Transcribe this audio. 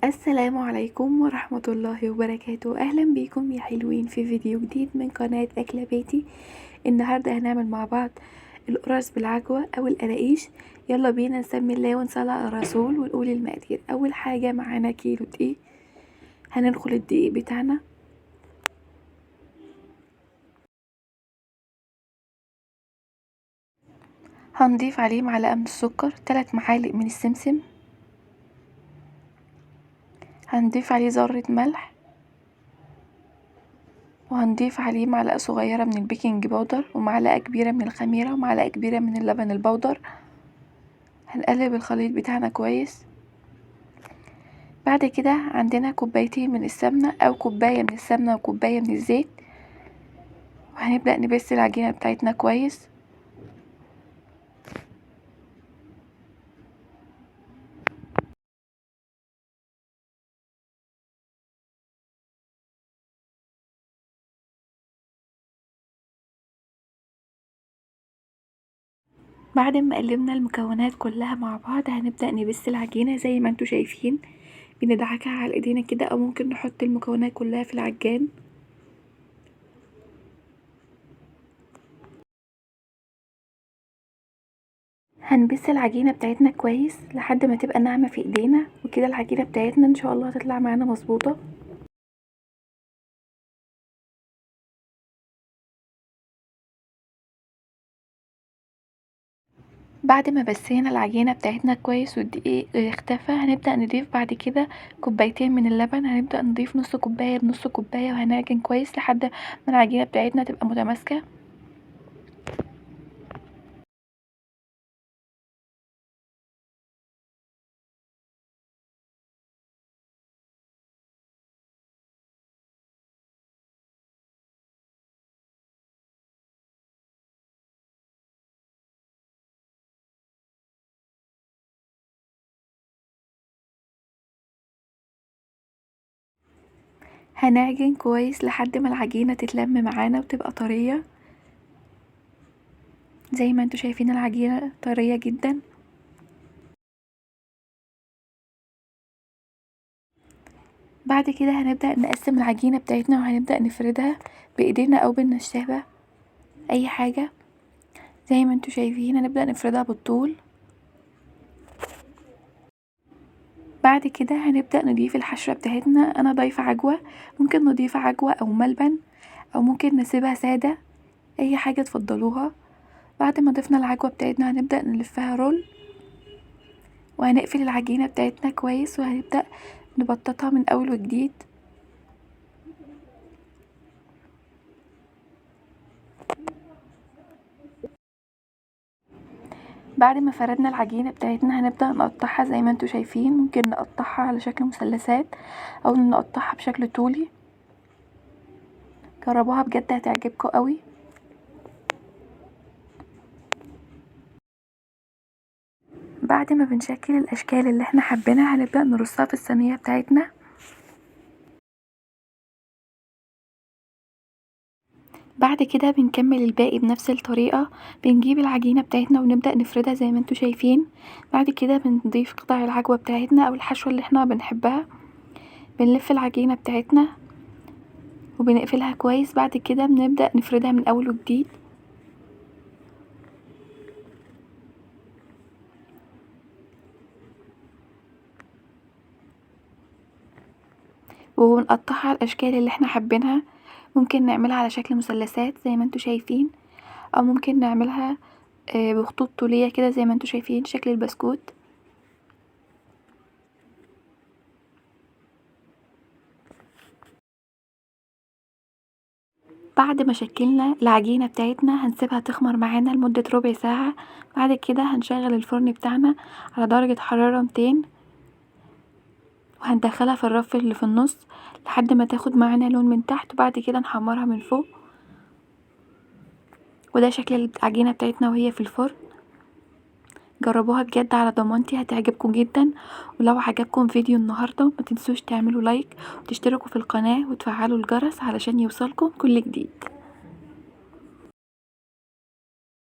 السلام عليكم ورحمة الله وبركاته. أهلا بيكم يا حلوين في فيديو جديد من قناة أكلة بيتي. النهاردة هنعمل مع بعض القرص بالعجوة أو القراقيش. يلا بينا نسمي الله ونصلي على الرسول ونقول المقادير. أول حاجة معانا كيلو دقيق، هننخل الدقيق بتاعنا. هنضيف عليه معلقة من السكر، 3 معالق من السمسم، هنضيف عليه ذرة ملح، وهنضيف عليه معلقة صغيرة من ال baking powder، ومعلقة كبيرة من الخميرة، ومعلقة كبيرة من اللبن البودر. هنقلب الخليط بتاعنا كويس. بعد كده عندنا كوبايتين من السمنة أو كوباية من السمنة وكوباية من الزيت، وهنبدأ نبس العجينة بتاعتنا كويس. بعد ما قلبنا المكونات كلها مع بعض هنبدأ نبس العجينة زي ما انتوا شايفين، بندعكها على ايدينا كده، او ممكن نحط المكونات كلها في العجان. هنبس العجينة بتاعتنا كويس لحد ما تبقى ناعمة في ايدينا، وكده العجينة بتاعتنا ان شاء الله هتطلع معانا مظبوطة. بعد ما بسينا العجينة بتاعتنا كويس والدقيق اختفى، هنبدأ نضيف بعد كده كوبايتين من اللبن. هنبدأ نضيف نص كوباية بنص كوباية، وهنعجن كويس لحد ما العجينة بتاعتنا تبقى متماسكة. هنعجن كويس لحد ما العجينة تتلم معانا وتبقى طرية. زي ما انتوا شايفين العجينة طرية جدا. بعد كده هنبدأ نقسم العجينة بتاعتنا، وهنبدأ نفردها بإيدينا أو بالنشابة، أي حاجة. زي ما انتوا شايفين هنبدأ نفردها بالطول. بعد كده هنبدأ نضيف الحشوة بتاعتنا. أنا ضايفة عجوة، ممكن نضيف عجوة أو ملبن، أو ممكن نسيبها سادة، أي حاجة تفضلوها. بعد ما ضفنا العجوة بتاعتنا هنبدأ نلفها رول، وهنقفل العجينة بتاعتنا كويس، وهنبدأ نبططها من أول وجديد. بعد ما فردنا العجينة بتاعتنا هنبدأ نقطعها زي ما انتوا شايفين. ممكن نقطعها على شكل مثلثات او نقطعها بشكل طولي. جربوها بجد هتعجبكم قوي. بعد ما بنشكل الاشكال اللي احنا حابينها هنبدأ نرصها في الصينية بتاعتنا. بعد كده بنكمل الباقي بنفس الطريقة. بنجيب العجينة بتاعتنا ونبدأ نفردها زي ما انتوا شايفين. بعد كده بنضيف قطع العجوة بتاعتنا او الحشوة اللي احنا بنحبها. بنلف العجينة بتاعتنا وبنقفلها كويس. بعد كده بنبدأ نفردها من اول وجديد. ونقطعها على الاشكال اللي احنا حابينها. ممكن نعملها على شكل مثلثات زي ما انتوا شايفين، او ممكن نعملها بخطوط طولية كده زي ما انتوا شايفين شكل البسكوت. بعد ما شكلنا العجينة بتاعتنا هنسيبها تخمر معانا لمدة ربع ساعة. بعد كده هنشغل الفرن بتاعنا على درجة حرارة 200، وهندخلها في الرف اللي في النص لحد ما تاخد معانا لون من تحت، وبعد كده نحمرها من فوق. وده شكل العجينة بتاعتنا وهي في الفرن. جربوها بجد على ضمانتي هتعجبكم جدا. ولو عجبكم فيديو النهاردة ما تنسوش تعملوا لايك وتشتركوا في القناة وتفعلوا الجرس علشان يوصلكم كل جديد.